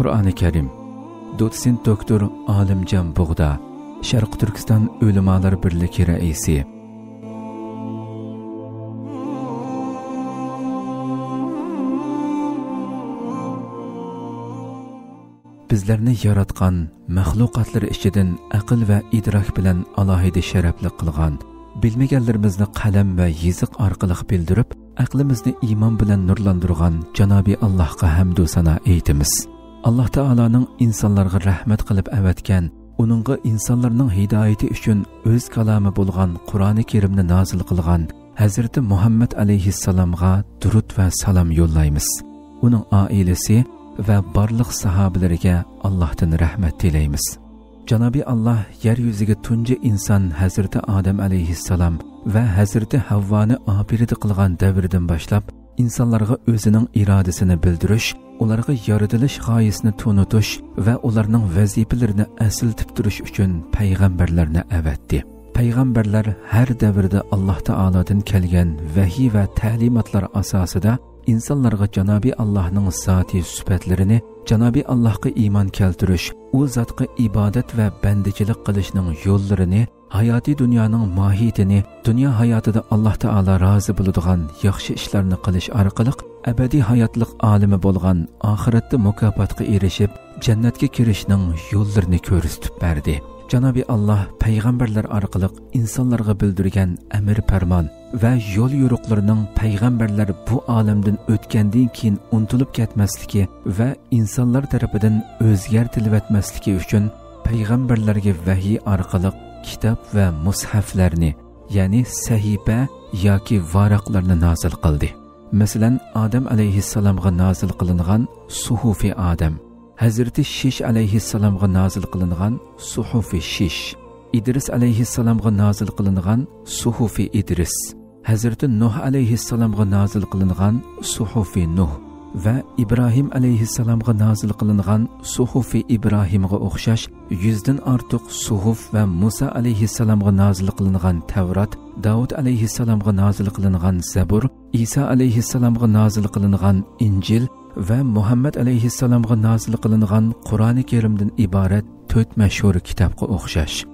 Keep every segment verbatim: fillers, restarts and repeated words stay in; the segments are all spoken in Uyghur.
قۇرئانى كەرىم. دوتسېنت دوكتور ئالىمجان بۇغدا، شەرقىي تۈركىستان ئۆلىمالار بىرلىكى رەئىسى. بىزلەرنى ياراتقان مەخلۇقاتلىرى ئىچىدىن ئەقىل ۋە ئىدراك بىلەن ئالاھىدە شەرەپلىك قىلغان، بىلمىگەنلىرىمىزنى قەلەم ۋە يېزىق ئارقىلىق بىلدۈرۈپ، ئەقلىمىزنى ئىمان بىلەن نۇرلاندۇرغان جانابىي ئاللاھقا ھەمدۇ سانا ئېيتىمىز. ئاللاھ تائالانىڭ ئىنسانلارغا رەھمەت قىلىپ ئەۋەتكەن، ئۇنىڭغا ئىنسانلارنىڭ ھىدايىتى ئۈچۈن ئۆز كالامى بولغان قۇرئانى كەرىمنى نازىل قىلغان ھەزرىتى مۇھەممەد ئەلەيھىسسالامغا دۇرۇد ۋە سالام يوللايمىز. ئۇنىڭ ئائىلىسى ۋە بارلىق ساھابىلىرىگە ئاللاھتىن رەھمەت تىلەيمىز. جانابىي ئاللاھ يەر يۈزىگە تۇنجى ئىنسان ھەزرىتى ئادەم ئەلەيھىسسالام ۋە ھەزرىتى ھەۋۋانى ئاپىرىدە قىلغان دەۋردىن باشلاپ، ئىنسانلارغا ئۆزىنىڭ ئىرادىسىنى بىلدۈرۈش، ئۇلارغا يارىتىلىش غايىسىنى تونۇتۇش ۋە ئۇلارنىڭ ۋەزىپىلىرىنى ئەسلىتىپ تۇرۇش ئۈچۈن پەيغەمبەرلەرنى ئەۋەتتى. پەيغەمبەرلەر ھەر دەۋردە ئاللاھ تائالادىن كەلگەن ۋەھىي ۋە تەلىماتلار ئاساسىدا ئىنسانلارغا جانابىي ئاللاھنىڭ زاتىي سۈپەتلىرىنى، جانابىي ئاللاھقا ئىمان كەلتۈرۈش، ئۇ زاتقا ئىبادەت ۋە بەندىچىلىك قىلىشنىڭ يوللىرىنى، ھاياتىي دۇنيانىڭ ماھىيىتىنى، دۇنيا ھاياتىدا ئاللاھ تائالا رازى بولىدىغان ياخشى ئىشلارنى قىلىش ئارقىلىق ئەبەدىي ھاياتلىق ئالىمى بولغان ئاخىرەتتە مۇكاپاتقا ئېرىشىپ، جەننەتكە كىرىشنىڭ يوللىرىنى كۆرسىتىپ بەردى. جانابىي ئاللاھ پەيغەمبەرلەر ئارقىلىق ئىنسانلارغا بىلدۈرگەن ئەمىر پەرمان ۋە يول يورۇقلىرىنىڭ پەيغەمبەرلەر بۇ ئالەمدىن ئۆتكەندىن كېيىن ئۇنتۇلۇپ كەتمەسلىكى ۋە ئىنسانلار تەرىپىدىن ئۆزگەرتىلىۋەتمەسلىكى ئۈچۈن پەيغەمبەرلەرگە ۋەھىي ئارقىلىق كىتاب ۋە مۇسھەفلەرنى، يەنى سەھىپە ياكى ۋاراقلارنى نازىل قىلدى. مەسىلەن، ئادەم ئەلەيھىسسالامغا نازىل قىلىنغان سۇھۇفى ئادەم، ھەزرىتى شىش ئەلەيھىسسالامغا نازىل قىلىنغان سۇھۇفى شىش، ئىدرىس ئەلەيھىسسالامغا نازىل قىلىنغان سۇھۇفى ئىدرىس، ھەزرىتى نۇھ ئەلەيھىسسالامغا نازىل قىلىنغان سۇھۇفى نۇھ ۋە ئىبراھىم ئەلەيھىسسالامغا نازىل قىلىنغان سۇھۇفى ئىبراھىمغا ئوخشاش يۈزدىن ئارتۇق سۇھۇف ۋە مۇسا ئەلەيھىسسالامغا نازىل قىلىنغان تەۋرات، داۋۇت ئەلەيھىسسالامغا نازىل قىلىنغان زەبۇر، ئىسا ئەلەيھىسسالامغا نازىل قىلىنغان ئىنجىل ۋە مۇھەممەد ئەلەيھىسسالامغا نازىل قىلىنغان قۇرئانى كەرىمدىن ئىبارەت تۆت مەشھۇر كىتابقا ئوخشاش.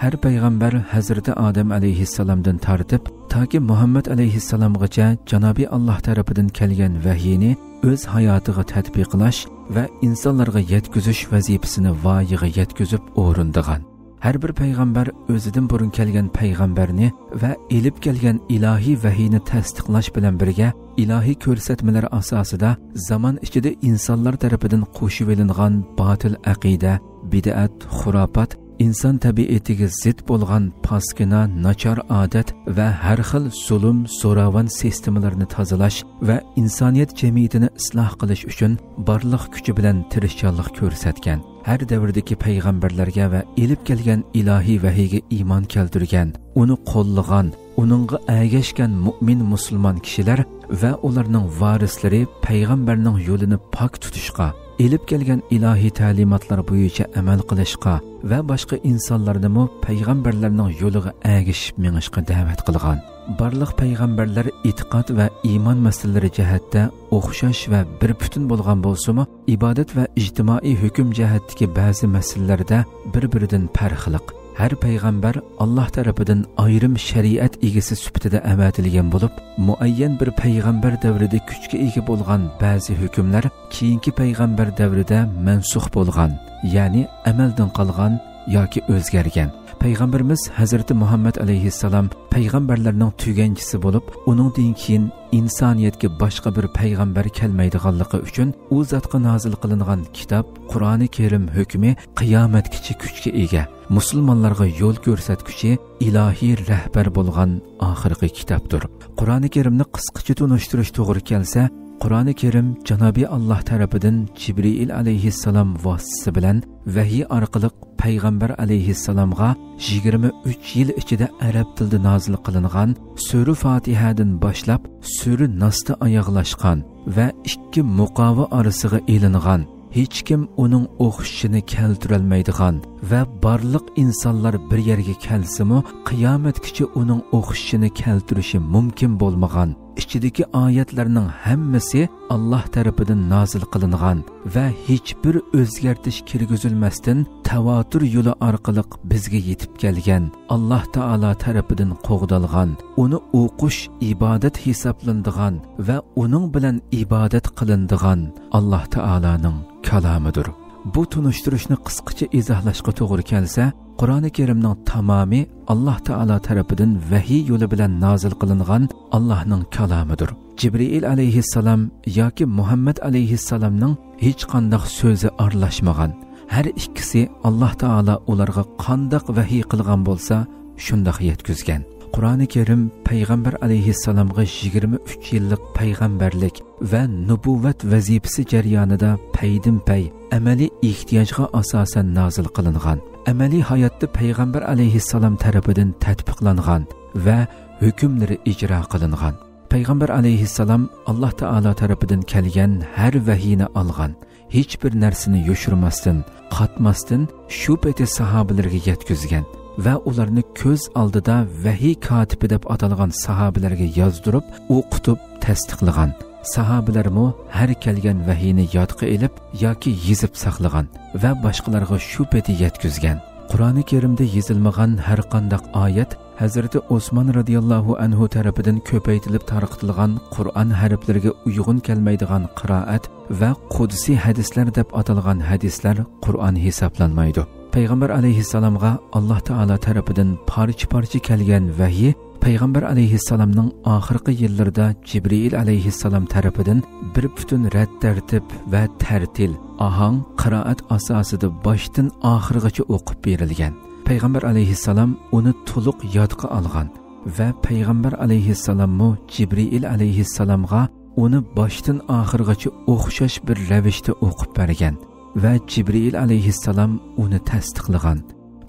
ھەر پەيغەمبەر ھەزرىتى ئادەم ئەلەيھىسسالامدىن تارتىپ، تاكى مۇھەممەد ئەلەيھىسسالامغىچە جانابىي ئاللاھ تەرىپىدىن كەلگەن ۋەھىينى ئۆز ھاياتىغا تەتبىقلاش ۋە ئىنسانلارغا يەتكۈزۈش ۋەزىپىسىنى ۋايىغا يەتكۈزۈپ ئورۇندىغان. ھەر بىر پەيغەمبەر ئۆزىدىن بۇرۇن كەلگەن پەيغەمبەرنى ۋە ئېلىپ كەلگەن ئىلاھىي ۋەھىينى تەستىقلاش بىلەن بىرگە، ئىلاھىي كۆرسەتمىلەر ئاساسىدا زامان ئىچىدە ئىنسانلار تەرىپىدىن قوشۇۋېلىنغان باتىل ئەقىدە، بىدئەت، خۇراپات، ئىنسان تەبىئىتىگە زىت بولغان پاسكىنا، ناچار ئادەت ۋە ھەر خىل زۇلۇم، زوراۋان سىستېمىلىرىنى تازىلاش ۋە ئىنسانىيەت جەمئىيىتىنى ئىسلاھ قىلىش ئۈچۈن بارلىق كۈچى بىلەن تىرىشچانلىق كۆرسەتكەن. ھەر دەۋردىكى پەيغەمبەرلەرگە ۋە ئېلىپ كەلگەن ئىلاھىي ۋەھىيگە ئىمان كەلتۈرگەن، ئۇنى قوللىغان، ئۇنىڭغا ئەگەشكەن مۇئمىن مۇسۇلمان كىشىلەر ۋە ئۇلارنىڭ ۋارىسلىرى پەيغەمبەرنىڭ يولىنى پاك تۇتۇشقا، ئېلىپ كەلگەن ئىلاھىي تەلىماتلار بويىچە ئەمەل قىلىشقا ۋە باشقا ئىنسانلارنىمۇ پەيغەمبەرلەرنىڭ يولىغا ئەگىشىپ مېڭىشقا دەۋەت قىلغان. بارلىق پەيغەمبەرلەر ئېتىقاد ۋە ئىمان مەسىلىلىرى جەھەتتە ئوخشاش ۋە بىر پۈتۈن بولغان بولسىمۇ، ئىبادەت ۋە ئىجتىمائىي ھۆكۈم جەھەتتىكى بەزى مەسىلىلەردە بىر-بىرىدىن پەرقلىق. ھەر پەيغەمبەر ئاللاھ تەرىپىدىن ئايرىم شەرىئەت ئىگىسى سۈپىتىدە ئەۋەتىلگەن بولۇپ، مۇئەييەن بىر پەيغەمبەر دەۋرىدە كۈچكە ئىگە بولغان بەزى ھۆكۈملەر كېيىنكى پەيغەمبەر دەۋرىدە مەنسۇخ بولغان، يەنى ئەمەلدىن قالغان ياكى ئۆزگەرگەن. پەيغەمبىرىمىز ھەزرىتى مۇھەممەد ئەلەيھىسسالام پەيغەمبەرلەرنىڭ تۈگەنچىسى بولۇپ، ئۇنىڭدىن كېيىن ئىنسانىيەتكە باشقا بىر پەيغەمبەر كەلمەيدىغانلىقى ئۈچۈن، ئۇ زاتقا نازىل قىلىنغان كىتاب، قۇرئانى كەرىم ھۆكمى قىيامەتكىچە كۈچكە ئىگە، مۇسۇلمانلارغا يول كۆرسەتكۈچى، ئىلاھىي رەھبەر بولغان ئاخىرقى كىتابتۇر. قۇرئانى كەرىمنى قىسقىچە تونۇشتۇرۇش توغرا كەلسە، قۇرئانى كەرىم جانابىي ئاللاھ تەرىپىدىن جىبرىئىل ئەلەيھىسسالام ۋاسىتىسى بىلەن ۋەھىي ئارقىلىق پەيغەمبەر ئەلەيھىسسالامغا يىگىرمە ئۈچ يىل ئىچىدە ئەرەب تىلىدا نازىل قىلىنغان سۈرە فاتىھەدىن باشلاپ سۈرە ناستا ئاياغلاشقان ۋە ئىككى مۇقاۋا ئارىسىغا ئېلىنغان، ھېچكىم ئۇنىڭ ئوخشىشىنى كەلتۈرەلمەيدىغان ۋە بارلىق ئىنسانلار بىر يەرگە كەلسىمۇ، قىيامەتكىچە ئۇنىڭ ئوخشىشىنى كەلتۈرۈشى مۇمكىن بولمىغان ئىچىدىكى ئايەتلەرنىڭ ھەممىسى ئاللاھ تەرىپىدىن نازىل قىلىنغان ۋە ھېچبىر ئۆزگەرتىش كىرگۈزۈلمەستىن تاۋاتۇر يولى ئارقىلىق بىزگە يېتىپ كەلگەن، ئاللاھ تائالا تەرىپىدىن قوغدالغان، ئۇنى ئوقۇش ئىبادەت ھېسابلىنىدىغان ۋە ئۇنىڭ بىلەن ئىبادەت قىلىنىدىغان ئاللاھ تائالانىڭ كالامىدۇر. بۇ تونۇشتۇرۇشنى قىسقىچە ئىزاھلاشقا توغرا كەلسە، قۇرئانى كەرىمنىڭ تامامى ئاللاھ تائالا تەرىپىدىن ۋەھىي يولى بىلەن نازىل قىلىنغان ئاللاھنىڭ كالامىدۇر. جىبرىئىل ئەلەيھىسسالام ياكى مۇھەممەد ئەلەيھىسسالامنىڭ ھېچقانداق سۆزى ئارىلاشمىغان. ھەر ئىككىسى ئاللاھ تائالا ئۇلارغا قانداق ۋەھىي قىلغان بولسا، شۇنداق يەتكۈزگەن. قۇرئانى كەرىم پەيغەمبەر ئەلەيھىسسالامغا يىگىرمە ئۈچ يىللىق پەيغەمبەرلىك ۋە نۇبۇۋۋەت ۋەزىپىسى جەريانىدا پەيدىنپەي ئەمەلىي ئېھتىياجغا ئاساسەن نازىل قىلىنغان. ئەمەلىي ھاياتتا پەيغەمبەر ئەلەيھىسسالام تەرىپىدىن تەتبىقلانغان ۋە ھۆكۈملىرى ئىجرا قىلىنغان. پەيغەمبەر ئەلەيھىسسالام ئاللاھ تائالا تەرىپىدىن كەلگەن ھەر ۋەھىينى ئالغان، ھېچبىر نەرسىنى يوشۇرماستىن، قاتماستىن شۇ پېتى ساھابىلىرىگە يەتكۈزگەن ۋە ئۇلارنى كۆز ئالدىدا ۋەھىي كاتىپى دەپ ئاتالغان ساھابىلەرگە يازدۇرۇپ، ئوقۇتۇپ تەستىقلىغان. ساھابىلەرمۇ ھەر كەلگەن ۋەھىينى يادقا ئېلىپ ياكى يېزىپ ساقلىغان ۋە باشقىلارغا شۇ پېتى يەتكۈزگەن. قۇرئانى كەرىمدە يېزىلمىغان ھەر قانداق ئايەت ھەزرىتى ئوسمان رەزىياللاھۇ ئەنھۇ تەرىپىدىن كۆپەيتىلىپ تارقىتىلغان قۇرئان ھەرپلىرىگە ئۇيغۇن كەلمەيدىغان قىرائەت ۋە قۇدسىي ھەدىسلەر دەپ ئاتالغان ھەدىسلەر قۇرئان ھېسابلانمايدۇ. پەيغەمبەر ئەلەيھىسسالامغا ئاللاھ تائالا تەرىپىدىن پارچە-پارچە كەلگەن ۋەھىي پەيغەمبەر ئەلەيھىسسالامنىڭ ئاخىرقى يىللىرىدا جىبرىئىل ئەلەيھىسسالام تەرىپىدىن بىر پۈتۈن رەت تەرتىپ ۋە تەرتىل، ئاھاڭ، قىرائەت ئاساسىدا باشتىن ئاخىرغىچە ئوقۇپ بېرىلگەن. پەيغەمبەر ئەلەيھىسسالام ئۇنى تولۇق يادقا ئالغان ۋە پەيغەمبەر ئەلەيھىسسالاممۇ جىبرىئىل ئەلەيھىسسالامغا ئۇنى باشتىن ئاخىرغىچە ئوخشاش بىر رەۋىشتە ئوقۇپ بەرگەن ۋە جىبرىئىل ئەلەيھىسسالام ئۇنى تەستىقلىغان.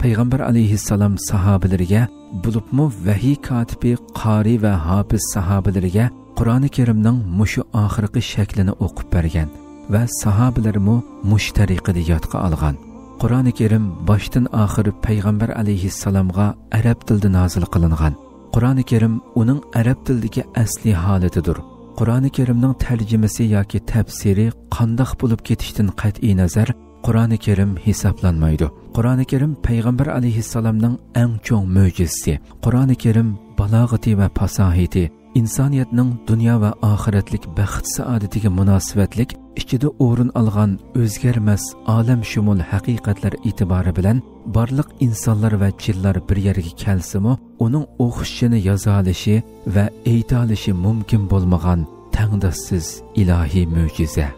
پەيغەمبەر ئەلەيھىسسالام ساھابىلىرىگە، بولۇپمۇ ۋەھىي كاتىپى، قارى ۋە ھاپىز ساھابىلىرىگە قۇرئانى كەرىمنىڭ مۇشۇ ئاخىرقى شەكلىنى ئوقۇپ بەرگەن ۋە ساھابىلەرمۇ مۇشۇ تەرىقىدە يادقا ئالغان. قۇرئانى كەرىم باشتىن ئاخىر پەيغەمبەر ئەلەيھىسسالامغا ئەرەب تىلىدا نازىل قىلىنغان. قۇرئانى كەرىم ئۇنىڭ ئەرەب تىلىدىكى ئەسلىي ھالىتىدۇر. قۇرئانى كەرىمنىڭ تەرجىمىسى ياكى تەپسىرى قانداق بولۇپ كېتىشتىن قەتئىينەزەر، قۇرئانى كەرىم ھېسابلانمايدۇ. قۇرئانى كەرىم پەيغەمبەر ئەلەيھىسسالامنىڭ ئەڭ چوڭ مۆجىزىسى. قۇرئانى كەرىم بالاغىتى ۋە پاساھىتى، ئىنسانىيەتنىڭ دۇنيا ۋە ئاخىرەتلىك بەخت-سائادىتىگە مۇناسىۋەتلىك ئىچىدە ئورۇن ئالغان ئۆزگەرمەس ئالەمشۇمۇل ھەقىقەتلەر ئېتىبارى بىلەن بارلىق ئىنسانلار ۋە جىنلار بىر يەرگە كەلسىمۇ، ئۇنىڭ ئوخشىشىنى يازالىشى ۋە ئېيتالىشى مۇمكىن بولمىغان تەڭداشسىز ئىلاھىي مۆجىزە.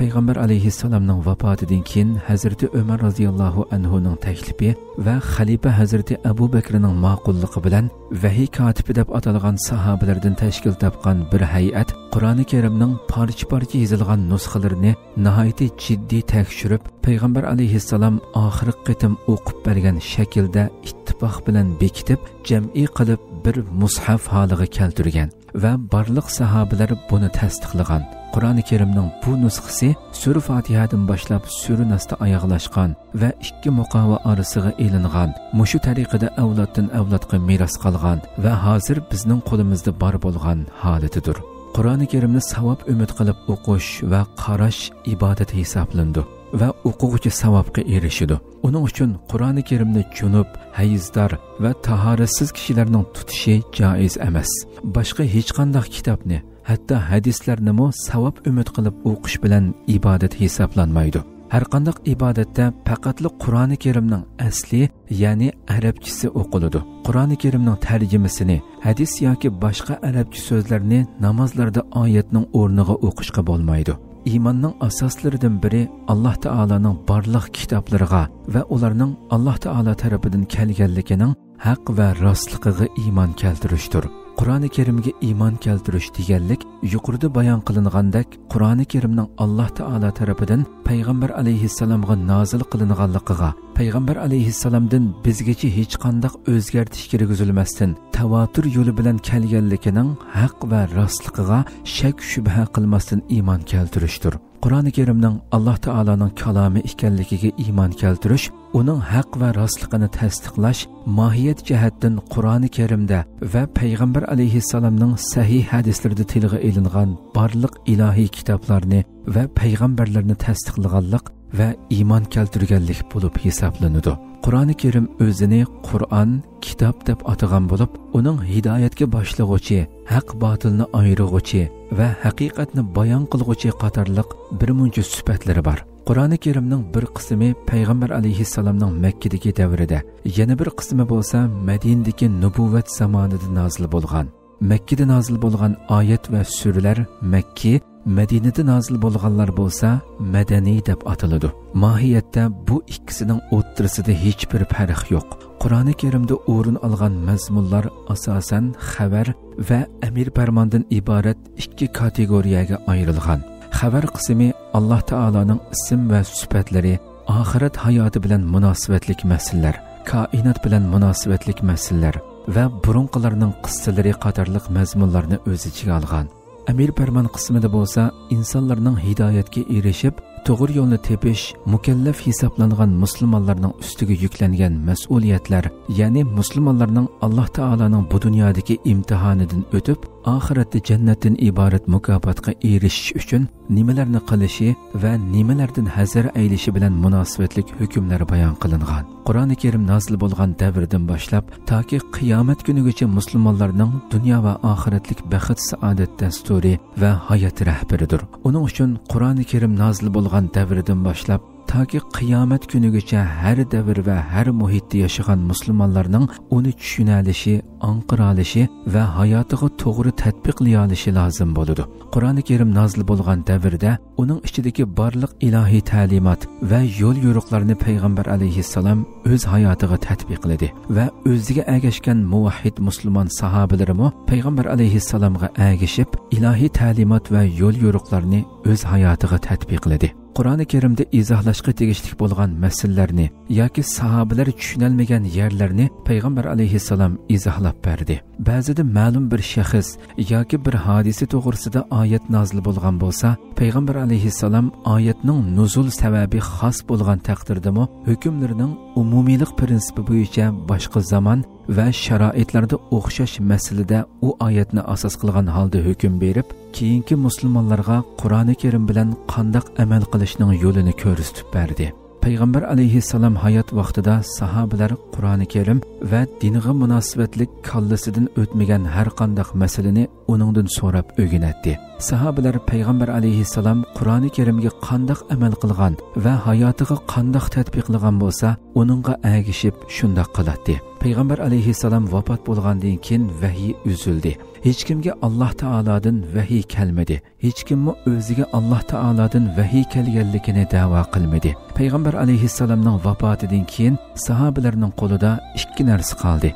پەيغەمبەر ئەلەيھىسسالامنىڭ ۋاپاتىدىن كېيىن ھەزرىتى ئۆمەر رازىياللاھۇ ئەنھۇنىڭ تەكلىپى ۋە خەلىپە ھەزرىتى ئەبۇ بەكرىنىڭ ماقۇللۇقى بىلەن ۋەھىي كاتىپى دەپ ئاتالغان ساھابىلەردىن تەشكىل تاپقان بىر ھەيئەت قۇرئانى كەرىمنىڭ پارچە-پارچە يېزىلغان نۇسخىلىرىنى ناھايىتى جىددىي تەكشۈرۈپ، پەيغەمبەر ئەلەيھىسسالام ئاخىرقى قېتىم ئوقۇپ بەرگەن شەكىلدە ئىتتىپاق بىلەن بېكىتىپ، جەمئىي قىلىپ بىر مۇسھەف ھالىغا كەلتۈرگەن ۋە بارلىق ساھابىلەر بۇنى تەستىقلىغان. قۇرئانى كەرىمنىڭ بۇ نۇسخىسى سۈرە فاتىھەدىن باشلاپ سۈرە ناستا ئاياغلاشقان ۋە ئىككى مۇقاۋا ئارىسىغا ئېلىنغان، مۇشۇ تەرىقىدە ئەۋلادتىن ئەۋلادقا مىراس قالغان ۋە ھازىر بىزنىڭ قولىمىزدا بار بولغان ھالىتىدۇر. قۇرئانى كەرىمنى ساۋاب ئۈمىد قىلىپ ئوقۇش ۋە قاراش ئىبادەت ھېسابلىنىدۇ ۋە ئوقۇغۇچى ساۋابقا ئېرىشىدۇ. ئۇنىڭ ئۈچۈن قۇرئانى كەرىمنى جۇنۇپ، ھەيزدار ۋە تاھارەتسىز كىشىلەرنىڭ تۇتۇشى جائىز ئەمەس. باشقا ھېچقانداق كىتابنى، ھەتتا ھەدىسلەرنىمۇ ساۋاب ئۈمىد قىلىپ ئوقۇش بىلەن ئىبادەت ھېسابلانمايدۇ. ھەرقانداق ئىبادەتتە پەقەتلا قۇرئانى كەرىمنىڭ ئەسلى، يەنى ئەرەبچىسى ئوقۇلىدۇ. قۇرئانى كەرىمنىڭ تەرجىمىسىنى، ھەدىس ياكى باشقا ئەرەبچە سۆزلەرنى نامازلاردا ئايەتنىڭ ئورنىغا ئوقۇشقا بولمايدۇ. ئىماننىڭ ئاساسلىرىدىن بىرى ئاللاھ تائالانىڭ بارلىق كىتابلىرىغا ۋە ئۇلارنىڭ ئاللاھ تائالا تەرىپىدىن كەلگەنلىكىنىڭ ھەق ۋە راستلىقىغا ئىمان كەلتۈرۈشتۇر. قۇرئانى كەرىمگە ئىمان كەلتۈرۈش دېگەنلىك، يۇقىرىدا بايان قىلىنغاندەك، قۇرئانى كەرىمنىڭ ئاللاھ تائالا تەرىپىدىن پەيغەمبەر ئەلەيھىسسالامغا نازىل قىلىنغانلىقىغا، پەيغەمبەر ئەلەيھىسسالامدىن بىزگىچە ھېچقانداق ئۆزگەرتىش كىرگۈزۈلمەستىن، تاۋاتۇر يولى بىلەن كەلگەنلىكىنىڭ ھەق ۋە راستلىقىغا شەك-شۈبھە قىلماستىن ئىمان كەلتۈرۈشتۇر. قۇرئانى كەرىمنىڭ ئاللا تائالانىڭ كالامى ئىكەنلىكىگە ئىمان كەلتۈرۈش، ئۇنىڭ ھەق ۋە راستلىقىنى تەستىقلاش، ماھىيەت جەھەتتىن قۇرئانى كەرىمدە ۋە پەيغەمبەر ئەلەيھىسسالامنىڭ سەھىھ ھەدىسلىرىدە تىلغا ئېلىنغان بارلىق ئىلاھىي كىتابلارنى ۋە پەيغەمبەرلەرنى تەستىقلىغانلىق ۋە ئىمان كەلتۈرگەنلىك بولۇپ ھېسابلىنىدۇ. قۇرئانى كەرىم ئۆزىنى قۇرئان، كىتاب دەپ ئاتىغان بولۇپ، ئۇنىڭ ھىدايەتكە باشلىغۇچى، ھەق باتىلنى ئايرىغۇچى ۋە ھەقىقەتنى بايان قىلغۇچى قاتارلىق بىر مۇنچە سۈپەتلىرى بار. قۇرئانى كەرىمنىڭ بىر قىسمى پەيغەمبەر ئەلەيھىسسالامنىڭ مەككىدىكى دەۋرىدە، يەنە بىر قىسمى بولسا مەدىنىدىكى نۇبۇۋۋەت زامانىدا نازىل بولغان. مەككىدە نازىل بولغان ئايەت ۋە سۈرىلەر مەككى، مەدىنىدە نازىل بولغانلار بولسا مەدەنىي دەپ ئاتىلىدۇ. ماھىيەتتە بۇ ئىككىسىنىڭ ئوتتۇرىسىدا ھېچبىر پەرق يوق. قۇرئانى كەرىمدە ئورۇن ئالغان مەزمۇنلار ئاساسەن خەۋەر ۋە ئەمىر پەرماندىن ئىبارەت ئىككى كاتېگورىيەگە ئايرىلغان. خەۋەر قىسمى ئاللا تائالانىڭ ئىسىم ۋە سۈپەتلىرى، ئاخىرەت ھاياتى بىلەن مۇناسىۋەتلىك مەسىلىلەر، كائىنات بىلەن مۇناسىۋەتلىك مەسىلىلەر ۋە بۇرۇنقىلارنىڭ قىسسىلىرى قاتارلىق مەزمۇنلارنى ئۆز ئىچىگە ئالغان. ئەمىر پەرمان قىسمىدا بولسا ئىنسانلارنىڭ ھىدايەتكە ئېرىشىپ، توغرا يولنى تېپىش، مۇكەللەپ ھېسابلانغان مۇسۇلمانلارنىڭ ئۈستىگە يۈكلەنگەن مەسئۇلىيەتلەر، يەنى مۇسۇلمانلارنىڭ ئاللا تائالانىڭ بۇ دۇنيادىكى ئىمتىھانىدىن ئۆتۈپ، ئاخىرەتتە جەننەتتىن ئىبارەت مۇكاپاتقا ئېرىشىش ئۈچۈن نېمىلەرنى قىلىشى ۋە نېمىلەردىن ھەزەر ئەيلىشى بىلەن مۇناسىۋەتلىك ھۆكۈملەر بايان قىلىنغان. قۇرئانى كەرىم نازىل بولغان دەۋردىن باشلاپ، تاكى قىيامەت كۈنىگىچە مۇسۇلمانلارنىڭ دۇنيا ۋە ئاخىرەتلىك بەخت-سائادەت دەستۇرى ۋە ھايات رەھبىرىدۇر. ئۇنىڭ ئۈچۈن قۇرئانى كەرىم نازىل بولغان دەۋردىن باشلاپ، تاكى قىيامەت كۈنىگىچە ھەر دەۋر ۋە ھەر مۇھىتتا ياشىغان مۇسۇلمانلارنىڭ ئۇنى چۈشىنەلىشى، ئاڭقىرالىشى ۋە ھاياتىغا توغرا تەتبىقلىيالىشى لازىم بولىدۇ. قۇرئانى كەرىم نازىل بولغان دەۋردە ئۇنىڭ ئىچىدىكى بارلىق ئىلاھىي تەلىمات ۋە يول يورۇقلارنى پەيغەمبەر ئەلەيھىسسالام ئۆز ھاياتىغا تەتبىقلىدى ۋە ئۆزىگە ئەگەشكەن مۇۋەھھىد مۇسۇلمان ساھابىلىرىمۇ پەيغەمبەر ئەلەيھىسسالامغا ئەگىشىپ، ئىلاھىي تەلىمات ۋە يول يورۇقلارنى ئۆز ھاياتىغا تەتبىقلىدى. قۇرئانى كەرىمدە ئىزاھلاشقا تېگىشلىك بولغان مەسىلىلەرنى ياكى ساھابىلەر چۈشىنەلمىگەن يەرلەرنى پەيغەمبەر ئەلەيھىسسالام ئىزاھلاپ بەردى. بەزىدە مەلۇم بىر شەخس ياكى بىر ھادىسە توغرىسىدا ئايەت نازىل بولغان بولسا، پەيغەمبەر ئەلەيھىسسالام ئايەتنىڭ نۇزۇل سەۋەبى خاس بولغان تەقدىردىمۇ، ھۆكۈملىرىنىڭ ئومۇمىيلىق پىرىنسىپى بويىچە باشقا زامان ۋە شارائىتلاردا ئوخشاش مەسىلىدە ئۇ ئايەتنى ئاساس قىلغان ھالدا ھۆكۈم بېرىپ، كېيىنكى مۇسۇلمانلارغا قۇرئانى كەرىم بىلەن قانداق ئەمەل قىلىشنىڭ يولىنى كۆرسىتىپ بەردى. پەيغەمبەر ئەلەيھىسسالام ھايات ۋاقتىدا ساھابىلەر قۇرئانى كەرىم ۋە دىنغا مۇناسىۋەتلىك كاللىسىدىن ئۆتمىگەن ھەر قانداق مەسىلىنى ئۇنىڭدىن سوراپ ئۆگىنەتتى. ساھابىلەر پەيغەمبەر ئەلەيھىسسالام قۇرئانى كەرىمگە قانداق ئەمەل قىلغان ۋە ھاياتىغا قانداق تەتبىقلىغان بولسا، ئۇنىڭغا ئەگىشىپ شۇنداق قىلاتتى. پەيغەمبەر ئەلەيھىسسالام ۋاپات بولغاندىن كېيىن ۋەھىي ئۈزۈلدى. ھېچكىمگە ئاللا تائالادىن ۋەھىي كەلمىدى. ھېچكىممۇ ئۆزىگە ئاللا تائالادىن ۋەھىي كەلگەنلىكىنى دەۋا قىلمىدى. پەيغەمبەر ئەلەيھىسسالامنىڭ ۋاپاتىدىن كېيىن ساھابىلەرنىڭ قولىدا ئىككى نەرسە قالدى.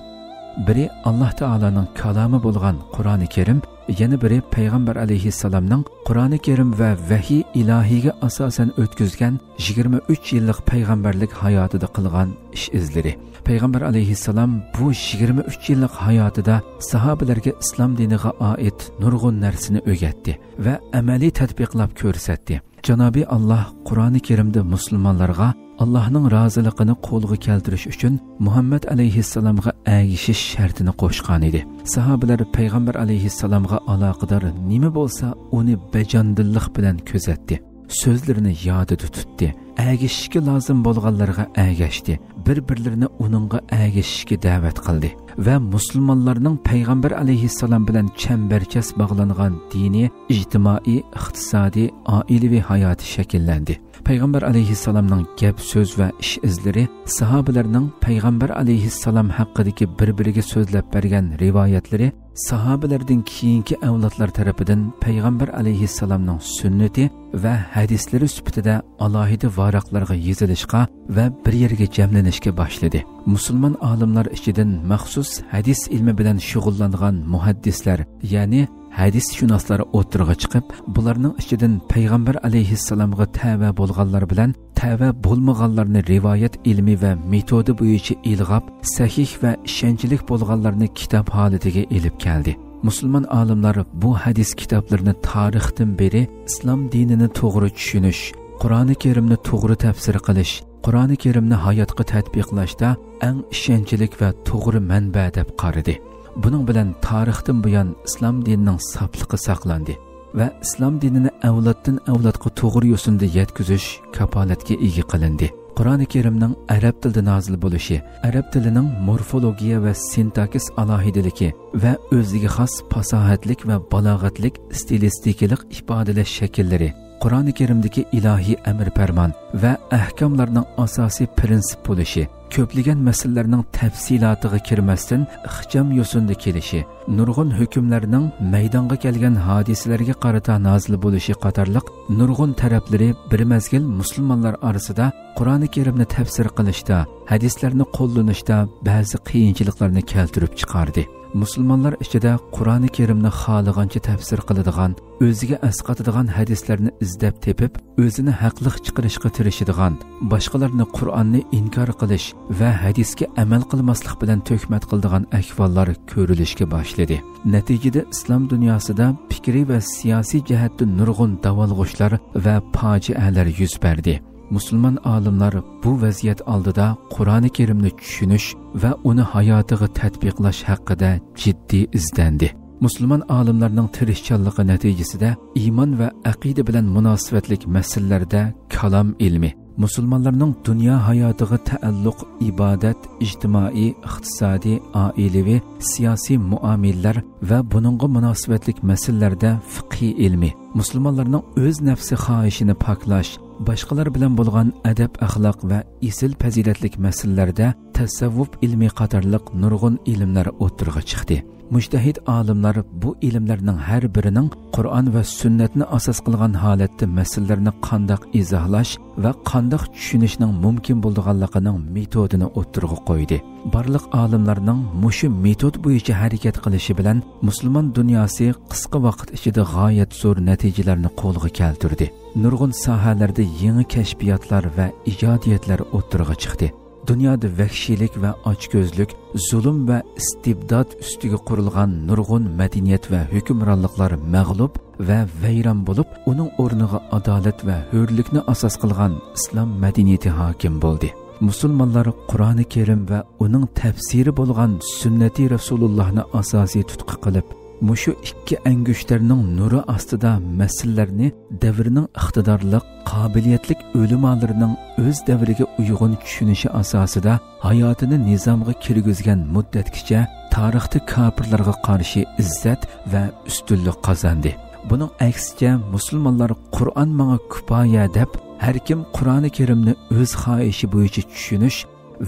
بىرى ئاللا تائالانىڭ كالامى بولغان قۇرئانى كەرىم، يەنە بىرى پەيغەمبەر ئەلەيھىسسالامنىڭ قۇرئانى كەرىم ۋە ۋەھىي ئىلاھىيگە ئاساسەن ئۆتكۈزگەن يىگىرمە ئۈچ يىللىق پەيغەمبەرلىك ھاياتىدا قىلغان ئىش ئىزلىرى. پەيغەمبەر ئەلەيھىسسالام بۇ يىگىرمە ئۈچ يىللىق ھاياتىدا ساھابىلەرگە ئىسلام دىنىغا ئائىت نۇرغۇن نەرسىنى ئۆگەتتى ۋە ئەمەلىي تەتبىقلاپ كۆرسەتتى. جانابى ئاللا قۇرئانى كەرىمدە مۇسۇلمانلارغا ئاللانىڭ رازىلىقىنى قولغا كەلتۈرۈش ئۈچۈن مۇھەممەد ئەلەيھىسسالامغا ئەگىشىش شەرتىنى قوشقانىدى. ساھابىلەر پەيغەمبەر ئەلەيھىسسالامغا ئالاقىدار نېمە بولسا، ئۇنى بەجاندىللىق بىلەن كۆزەتتى. سۆزلىرىنى يادىدا تۇتتى. ئەگىشىشكە لازىم بولغانلارغا ئەگەشتى. بىر-بىرلىرىنى ئۇنىڭغا ئەگىشىشكە دەۋەت قىلدى ۋە مۇسۇلمانلارنىڭ پەيغەمبەر ئەلەيھىسسالام بىلەن چەمبەرچاس باغلانغان دىنىي، ئىجتىمائىي، ئىقتىسادىي، ئائىلىۋى ھاياتى شەكىللەندى. پەيغەمبەر ئەلەيھىسسالامنىڭ گەپ، سۆز ۋە ئىش ئىزلىرى ساھابىلەرنىڭ پەيغەمبەر ئەلەيھىسسالام ھەققىدىكى بىر-بىرىگە سۆزلەپ بەرگەن رىۋايەتلىرى، ساھابىلەردىن كېيىنكى ئەۋلادلار تەرىپىدىن پەيغەمبەر ئەلەيھىسسالامنىڭ سۈننىتى ۋە ھەدىسلىرى سۈپىتىدە ئالاھىدە ۋاراقلارغا يېزىلىشقا ۋە بىر يەرگە جەملىنىشكە باشلىدى. مۇسۇلمان ئالىملار ئىچىدىن مەخسۇس ھەدىس ئىلمى بىلەن شۇغۇللانغان مۇھەددىسلەر، يەنى ھەدىسشۇناسلار ئوتتۇرىغا چىقىپ، بۇلارنىڭ ئىچىدىن پەيغەمبەر ئەلەيھىسسالامغا تەۋە بولغانلار بىلەن تەۋە بولمىغانلارنى رىۋايەت ئىلمى ۋە مېتودى بويىچە ئىلغاپ، سەھىھ ۋە ئىشەنچلىك بولغانلارنى كىتاب ھالىتىگە ئېلىپ كەلدى. مۇسۇلمان ئالىملار بۇ ھەدىس كىتابلىرىنى تارىختىن بېرى ئىسلام دىنىنى توغرا چۈشىنىش، قۇرئانى كەرىمنى توغرا تەپسىر قىلىش، قۇرئانى كەرىمنى ھاياتقا تەتبىقلاشتا ئەڭ ئىشەنچلىك ۋە توغرا مەنبە دەپ قارىدى. بۇنىڭ بىلەن تارىختىن بۇيان ئىسلام دىنىنىڭ ساپلىقى ساقلاندى ۋە ئىسلام دىنىنى ئەۋلادتىن ئەۋلادقا توغرا يوسۇندا يەتكۈزۈش كاپالەتكە ئىگە قىلىندى. قۇرئانى كەرىمنىڭ ئەرەب تىلىدا نازىل بولۇشى، ئەرەب تىلىنىڭ مورفولوگىيە ۋە سىنتاكس ئالاھىدىلىكى ۋە ئۆزىگە خاس پاساھەتلىك ۋە بالاغەتلىك ئىستىلىستىكىلىق ئىپادىلەش شەكىللىرى، قۇرئانى كەرىمدىكى ئىلاھىي ئەمر پەرمان ۋە ئەھكاملارنىڭ ئاساسىي پىرىنسىپ بولۇشى، كۆپلىگەن مەسىلىلەرنىڭ تەپسىلاتىغا كىرمەستىن ئىخچام يوسۇندا كېلىشى، نۇرغۇن ھۆكۈملەرنىڭ مەيدانغا كەلگەن ھادىسىلەرگە قارىتا نازىل بولۇشى قاتارلىق نۇرغۇن تەرەپلىرى بىر مەزگىل مۇسۇلمانلار ئارىسىدا قۇرئانى كەرىمنى تەپسىر قىلىشتا، ھەدىسلەرنى قوللىنىشتا بەزى قىيىنچىلىقلارنى كەلتۈرۈپ چىقاردى. مۇسۇلمانلار ئىچىدە قۇرئانى كەرىمنى خالىغانچە تەپسىر قىلىدىغان، ئۆزىگە ئەسقاتىدىغان ھەدىسلەرنى ئىزدەپ تېپىپ، ئۆزىنى ھەقلىق چىقىرىشقا تىرىشىدىغان، باشقىلارنى قۇرئاننى ئىنكار قىلىش ۋە ھەدىسكە ئەمەل قىلماسلىق بىلەن تۆھمەت قىلىدىغان ئەھۋاللار كۆرۈلۈشكە باشلىدى. نەتىجىدە ئىسلام دۇنياسىدا پىكرىي ۋە سىياسىي جەھەتتە نۇرغۇن داۋالغۇشلار ۋە پاجىئەلەر يۈز بەردى. مۇسۇلمان ئالىملار بۇ ۋەزىيەت ئالدىدا قۇرئانى كەرىمنى چۈشىنىش ۋە ئۇنى ھاياتىغا تەتبىقلاش ھەققىدە جىددىي ئىزدەندى. مۇسۇلمان ئالىملارنىڭ تىرىشچانلىقى نەتىجىسىدە ئىمان ۋە ئەقىدە بىلەن مۇناسىۋەتلىك مەسىلىلەردە كالام ئىلمى، مۇسۇلمانلارنىڭ دۇنيا ھاياتىغا تەئەللۇق ئىبادەت، ئىجتىمائىي، ئىقتىسادىي، ئائىلىۋى، سىياسىي مۇئامىلىلەر ۋە بۇنىڭغا مۇناسىۋەتلىك مەسىلىلەردە فىقھىي ئىلمى، مۇسۇلمانلارنىڭ ئۆز نەپسى خاھىشىنى پاكلاش، باشقىلار بىلەن بولغان ئەدەپ-ئەخلاق ۋە ئېسىل پەزىلەتلىك مەسىلىلەردە تەسەۋۋۇپ ئىلمى قاتارلىق نۇرغۇن ئىلىملەر ئوتتۇرىغا چىقتى. مۇجتەھىد ئالىملار بۇ ئىلىملەرنىڭ ھەر بىرىنىڭ قۇرئان ۋە سۈننەتنى ئاساس قىلغان ھالەتتە مەسىلىلەرنى قانداق ئىزاھلاش ۋە قانداق چۈشىنىشنىڭ مۇمكىن بولىدىغانلىقىنىڭ مېتودىنى ئوتتۇرىغا قويدى. بارلىق ئالىملارنىڭ مۇشۇ مېتود بويىچە ھەرىكەت قىلىشى بىلەن مۇسۇلمان دۇنياسى قىسقا ۋاقىت ئىچىدە غايەت زور نەتىجىلەرنى قولغا كەلتۈردى. نۇرغۇن ساھەلەردە يېڭى كەشپىياتلار ۋە ئىجادىيەتلەر ئوتتۇرىغا چىقتى. دۇنيادا ۋەھشىيلىك ۋە ئاچكۆزلۈك، زۇلۇم ۋە ئىستىبدات ئۈستىگە قۇرۇلغان نۇرغۇن مەدەنىيەت ۋە ھۆكۈمرانلىقلار مەغلۇپ ۋە ۋەيران بولۇپ، ئۇنىڭ ئورنىغا ئادالەت ۋە ھۆرلۈكنى ئاساس قىلغان ئىسلام مەدەنىيىتى ھاكىم بولدى. مۇسۇلمانلار قۇرئانى كەرىم ۋە ئۇنىڭ تەپسىرى بولغان سۈننىتى رەسۇلۇللاھنى ئاساسىي تۇتقا قىلىپ، مۇشۇ ئىككى ئەڭگۈشتەرنىڭ نۇرى ئاستىدا مەسىلىلەرنى دەۋرنىڭ ئىقتىدارلىق، قابىلىيەتلىك ئۆلىمالىرىنىڭ ئۆز دەۋرىگە ئۇيغۇن چۈشىنىشى ئاساسىدا ھاياتىنى نىزامغا كىرگۈزگەن مۇددەتكىچە تارىختا كاپىرلارغا قارشى ئىززەت ۋە ئۈستۈنلۈك قازاندى. بۇنىڭ ئەكسىچە، مۇسۇلمانلار «قۇرئان ماڭا كۇپايە» دەپ، ھەركىم قۇرئانى كەرىمنى ئۆز خاھىشى بويىچە چۈشىنىش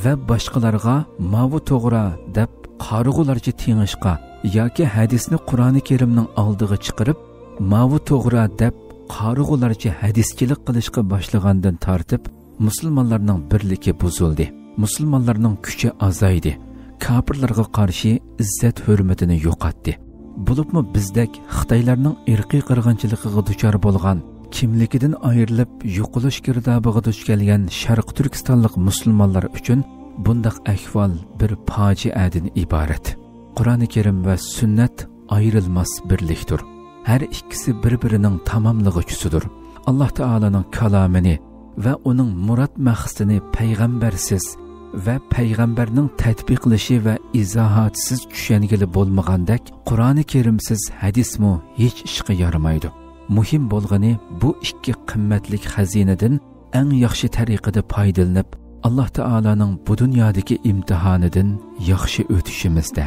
ۋە باشقىلارغا «ماۋۇ توغرا» دەپ قارىغۇلارچە تېڭىشقا ياكى ھەدىسنى قۇرئانى كەرىمنىڭ ئالدىغا چىقىرىپ، «ماۋۇ توغرا» دەپ قارىغۇلارچە ھەدىسچىلىك قىلىشقا باشلىغاندىن تارتىپ، مۇسۇلمانلارنىڭ بىرلىكى بۇزۇلدى. مۇسۇلمانلارنىڭ كۈچى ئازايدى. كاپىرلارغا قارشى ئىززەت-ھۆرمىتىنى يوقاتتى. بولۇپمۇ بىزدەك خىتايلارنىڭ ئىرقىي قىرغىنچىلىقىغا دۇچار بولغان، كىملىكىدىن ئايرىلىپ يوقىلىش گىردابىغا دۇچ كەلگەن شەرقىي تۈركىستانلىق مۇسۇلمانلار ئۈچۈن بۇنداق ئەھۋال بىر پاجىئەدىن ئىبارەت. قۇرئانى كەرىم ۋە سۈننەت ئايرىلماس بىرلىكتۇر. ھەر ئىككىسى بىر-بىرىنىڭ تاماملىغۇچىسىدۇر. ئاللاھ تائالانىڭ كالامىنى ۋە ئۇنىڭ مۇراد مەقسىتىنى پەيغەمبەرسىز ۋە پەيغەمبەرنىڭ تەتبىقلىشى ۋە ئىزاھاتىسىز چۈشەنگىلى بولمىغاندەك، قۇرئانى كەرىمسىز ھەدىسمۇ ھېچ ئىشقا يارىمايدۇ. مۇھىم بولغىنى، بۇ ئىككى قىممەتلىك خەزىنىدىن ئەڭ ياخشى تەرىقىدە پايدىلىنىپ، ئاللاھ تائالانىڭ بۇ دۇنيادىكى ئىمتىھانىدىن ياخشى ئۆتۈشىمىزدە.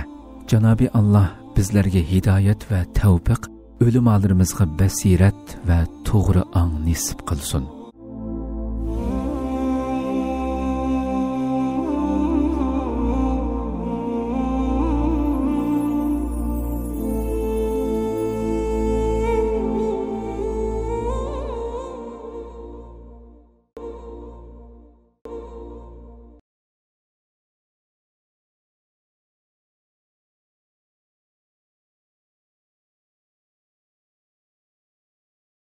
جانابى ئاللاھ بىزلەرگە ھىدايەت ۋە تەۋپىق، ئۆلىمالىرىمىزغا بەسىرەت ۋە توغرا ئاڭ نېسىپ قىلسۇن.